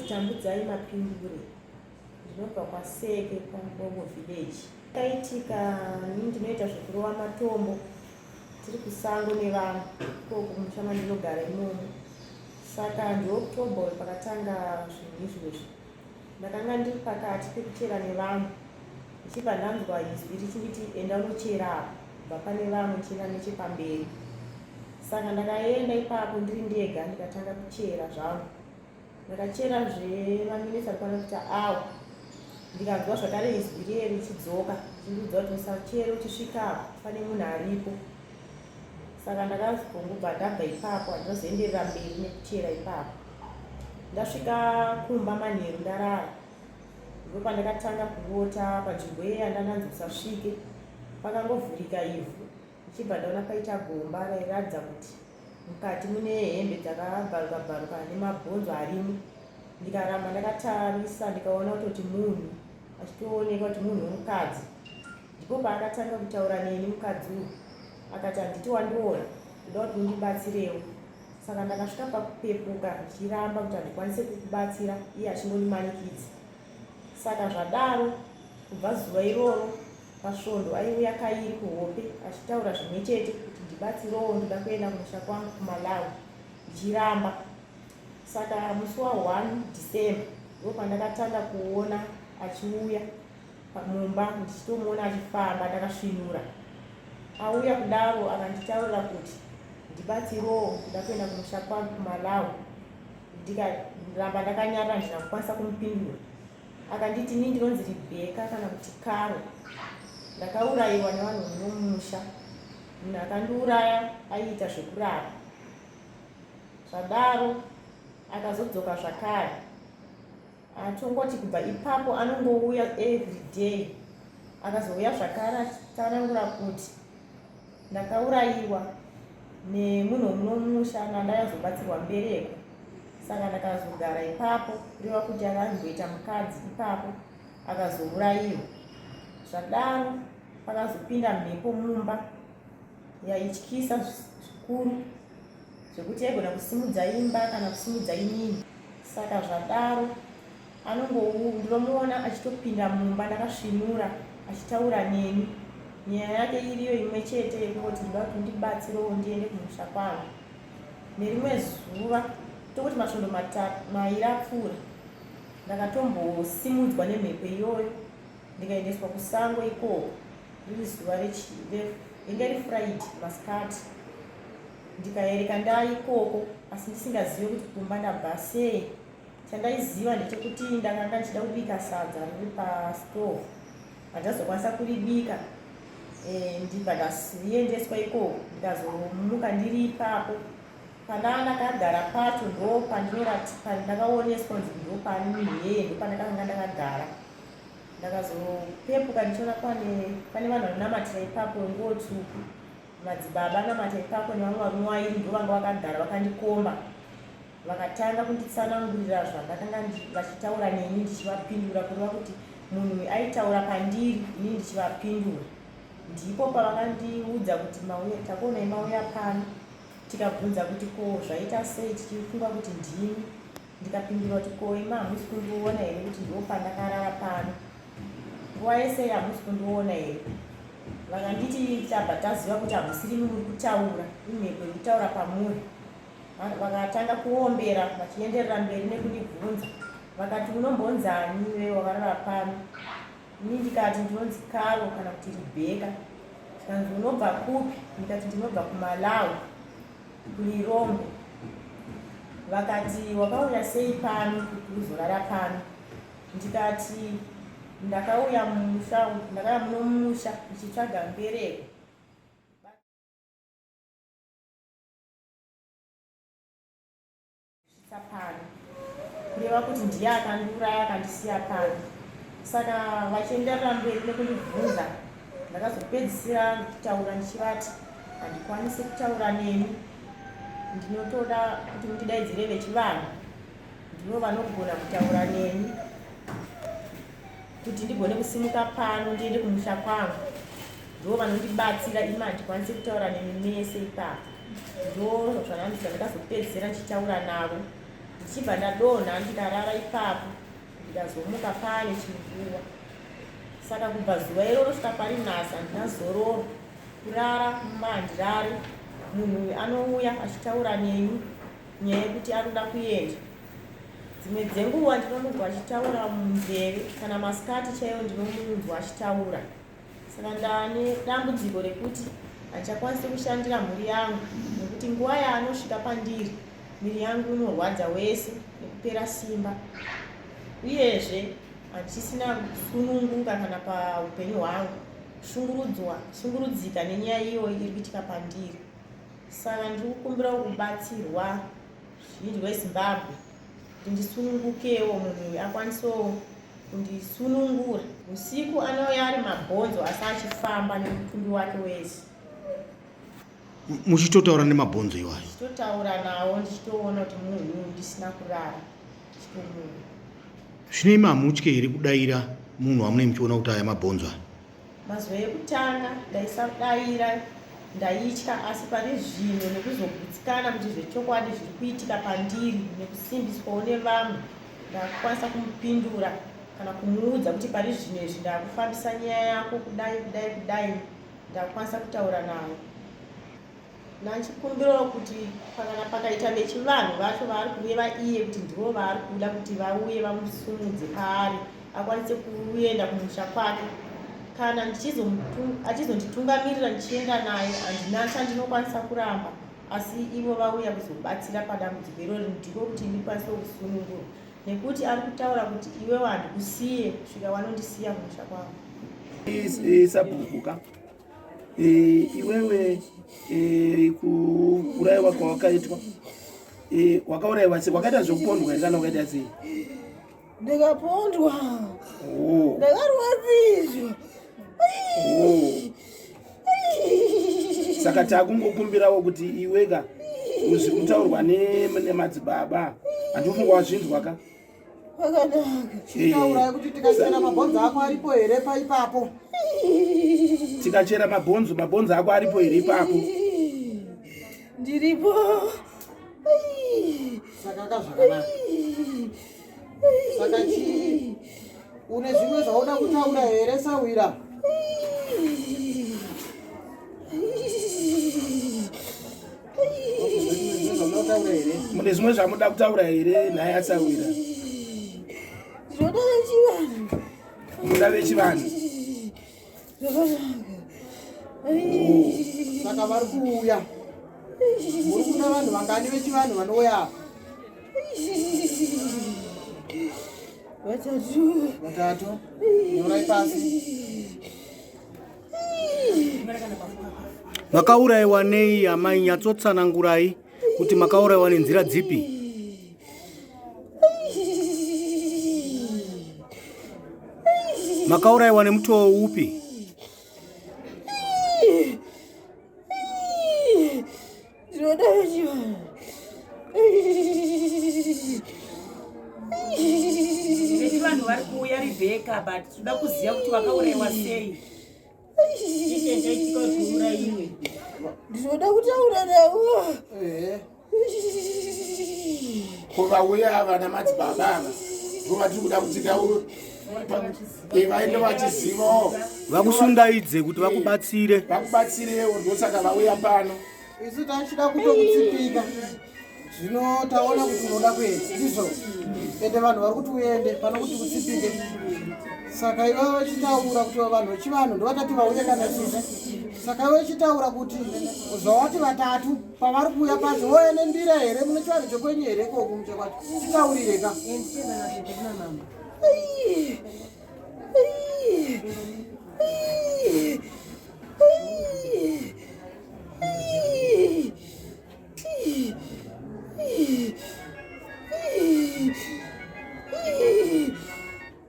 Ndinonzi Tambudzai Mapindure, ndinobva kwaSeke kwaMbobo village. Chakaitika ini ndinoita zvekurova matombo tiri kusango nevamwe ikoko kumusha mandinogara imomo. Saka ndiOctober uyu pakatanga zvinhu izvozvi. Ndakanga ndiri pakati pekuchera nevamwe ndichibva ndanzwa izwi richinditi enda unochera apo kubva pane vamwe ndichienda nechepamberi. Saka ndakaenda ipapo ndiri ndega ndikatanga kuchera zvangu. Ndakachera zvemaminitsi anokwana kuita awa ndikanzwa zvakare izwi riye richidzoka richindiudza kuti usachere uchisvika apo pane munhu aripo. Saka ndakazongobva ndabva ipapo handinozoenderera mberi nekuchera ipapo. Ndasvika kumba manheru ndarara ndopandakatanga kurota panzvimbo iye yandananzi usasvike pakangovhurika ivhu ndichibva ndaona paita gomba rairatidza kuti mukati mune hembe dzakabvaruka bvaruka nemabhonzo arimo ndikaramba ndakatarisa ndikaona kutoti munhu achitooneka kuti munhu wemukadzi ndipo paakatanga kutaura neni mukadzi uyu akati handiti wandiona ndoda kuti undibatsirewo saka ndakasvika pakupepuka ndichiramba kuti handikwanise kukubatsira iye achingondimanikidza saka zvadaro kubva zuva iroro Pasvondo aiuya kairi kuhope achitaura zvimwe chete kuti ndibatsirowo ndoda kuenda kumusha kwangu kuMalawi ndichiramba. Saka musi wa 1 December ndopandakatanga kuona achiuya mumba ndichitomuona achifamba ndakasvinura. Auya kudaro akanditaurira kuti ndibatsirowo ndoda kuenda kumusha kwangu kuMalawi ndikaramba ndakanyarara handina kukwanisa kumupindura. Akanditi ini ndinonzi Rebecca kana kuti Karo. Ndakaurayiwa nevanhu vemumusha. Munhu akandiuraya aiita zvekurapa. Zvadaro akazodzoka zvakare. Atongoti kubva ipapo anongouya every day. Akazouya zvakare achitsanangura kuti Ndakaurayiwa nemunhu wemunomusha nandakazobatsirwa mbereko saka ndakazogara ipapo kureva kuti akamboita mukadzi ipapo akazourayiwa zvadaro pakazopinda mhepo mumba yaityisa zvikuru zvekuti yaigona kusimudza imba kana kusimudza inini saka zvadaro Anongou ndinomuona achitopinda mumba ndakasvinura achitaura neni. Nyaya yake iriyo imwe chete yekungoti ndoda kuti undibatsirewo ndiende kumusha kwangu. Nerimwe zuva tokuti masvondo mairi apfuura ndakatombosimudzwa nemhepo iyoyo ndikaendeswa kusango ikoko riri zuva ringe ri Friday masikati ndikayereka ndaikoko asi ndisingazive kuti kumba ndabva sei. Chandaiziva ndechekuti ndakanga ndichida kubika sadza riri pastove handazokwanisa kuribika eh, ndibva ndasiendeswa ikoko ndikazomuka ndiri ipapo pandaa ndakagara pacho ndo pandakaoneswa kunzi ndo pane munhu yeye ndo pandakanga ndakagara ndakazopepuka ndichiona pane pane vanhu vanonamatira ipapo nguo tsvuku madzibaba anamata ipapo nevamwe varume vairi ndo vanga vakagara vakandikomba Vakatanga kunditsanangurira zvandakanga vachitaura neni ndichivapindura kureva kuti munhu uyu aitaura pandiri ini ndichivapindura. Ndipo pavakandiudza kuti mauya takuonai mauya pano tikabvunza kuti ko zvaita sei tichifunga kuti ndimi ndikapindura kuti ko imi hamusi kundiona here kuti ndipo pandakarara pano nguva yese hamusi kundiona here vakanditi tabva taziva kuti hamusirimi muri kutaura imhepo iri kutaura pamuri Vakatanga kuombera vachienderera mberi nekundibvunza vakati unombonzani iwe wakarara pano ini ndikati ndinonzi Karo kana kuti Rebecca zvikanzi unobva kupi ndikati ndinobva kuMalawi kuLilongwe vakati wakauya sei pano kuti uzorara pano ndikati ndakauya mumusha ndakauya muno mumusha ndichitsvaga mbereko Svitsa pano kureva kuti ndiye akandiuraya akandisiya pano saka vachienderera mberi nekundibvunza ndakazopedzisira kutaura ndichivati handikwanisi kutaura nemi ndinotoda kuti mundidaidzire vechivanhu ndivo vanogona kutaura neni kuti ndigone kusimuka pano ndiende kumusha kwangu ndivo vanondibatsira imi handikwanisi kutaura nemi mese ipapo ndo zvanandika ndakazopedzisira ndichitaura navo Ndichibva ndadonha ndikarara ipapo ndikazomuka paane chinguva. Saka kubva zuva iroro kusvika pari nhasi handina zororo. Kurara mumba handirari. Munhu uyu anouya achitaura neni nyaya yekuti ari kuda kuenda. Dzimwe dzenguva ndinomunzwa achitaura munzeve kana masikati chaiwo ndinomunzwa achitaura. Saka ndane dambudziko rekuti handichakwanisi kushandira mhuri yangu nekuti nguva yaanosvika pandiri miri yangu inorwadza wese nekupera simba uyezve handichisina kusununguka kana paupenyu hwangu shungurudzwa shungurudzika nenyaya iyoyi iri kuitika pandiri saka ndiri kukumbirawo kubatsirwa ruzhinji rwezimbabwe kuti ndisunungukewo munhu uyu akwanisewo kundisunungura usiku anouya ari mabhonzo asi achifamba nemutumbi wake wese muchitotaura nemabhonzo iwayo ndichitotaura nawo ndichitoona kuti munhu ndisina kurara ndichitomuona zvino imi hamutye here kudaira munhu wamunenge muchiona kuti aya mabhonzo aya Mazuva ekutanga ndaisadaira ndaitya asi pane zvino nekuzogutsikana kuti zvechokwadi zviri kuitika pandiri nekusimbiswawo nevamwe ndakukwanisa kumupindura kana kumuudza kuti pari zvino izvi ndakufambisa nyaya yako kudai kudai kudai ndakukwanisa kutaura naye. Ndachikumbirawo kuti kana pakaita vechivanhu vacho vaari kureva iye kuti ndivo vaari kuda kuti vauye vamusumudze paari akwanise kuenda kumusha kwake kana achizonditungamirira ndichienda naye handina chandinokwanisa kuramba asi ivo vauya kuzobatsira padambudziko irori ndiko kuti ndikwanise kusunungurwa nekuti ari kutaura kuti iwewo handikusiye kusvika wanondisiya kumusha kwangu. Sabhuku ka e, iwewe e, kuurayiwa kwawakaitwa e, wakaurayiwa sei wakaita zvekupondwa here kana wakaita sei ndikapondwa oh. ndakarwadziswa oh. saka takungokumbirawo kuti iweka zviri kutaurwa nemadzibaba handifunga wazvinzwa ka Zvakanaka. Chitaurai kuti tikachera mabhonzo ako aripo here paipapo? Tikachera mabhonzo, mabhonzo ako aripo here ipapo? Ndiripo. Saka ka zvakanaka. Saka chii? Une zvimwe zvauda kutaura here sahwira? Mune zvimwe zvamuda kutaura here nhai asahwira? Ndinoda vechivanhu. Munoda vechivanhu? Saka vari kuuya. Muri kuda vanhu vangani vechivanhu vanouya apa? Vatatu. Vatatu. Nyorai pasi. Makaurayiwa nei amai nyatsotsanangurai kuti makaurayiwa nenzira dzipi? Makaurayiwa nemutoo upi? Vechivanhu vari kuuya Rebecca but tinoda kuziva kuti vakauraiwa sei. Ndinoda kutaura navo. Ko vauya ava namadzibaba ava ndovatiri kuda kuti vaende vachizivawo vakusundaidze kuti vakubatsire vakubatsirewo ndosaka vauya pano isu tachida kutokutsipika zvino taona kuti unoda kuenda ndizvo ende vanhu vari kuti uende pano kuti kutsipike saka iwe vachitaura kuti vanhu vechivanhu ndovatati vauye kana chii saka iwe vachitaura kuti zvawati vatatu pavari kuuya pacho voye nembira here mune chivanhu chekwenyu here ikoko mucha kwacho titaurire ka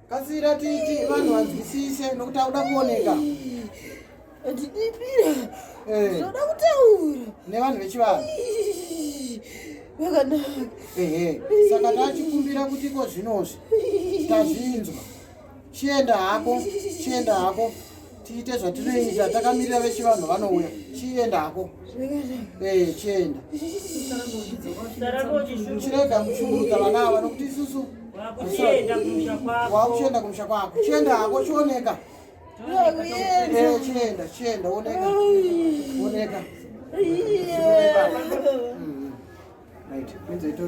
Kasira titi vanhu vanzwisise nokuti akuda kuoneka. Ndidibira. Eh. Ndinoda kutaura. Nevanhu vechivanhu. Vakanaka. Ehe. Saka tachikumbira kuti iko zvinozvi tazvinzwa. Chienda hako, chienda hako. Tiite zvatinoita takamirira vechivanhu vanouya. Chienda hako. Eh, chienda. Chirega kushungurudza vana ava nokuti isusu wakuchienda kumusha kwako. Chienda hako chioneka. Eh, chienda, chienda oneka. Oneka. Right. Minzo itori.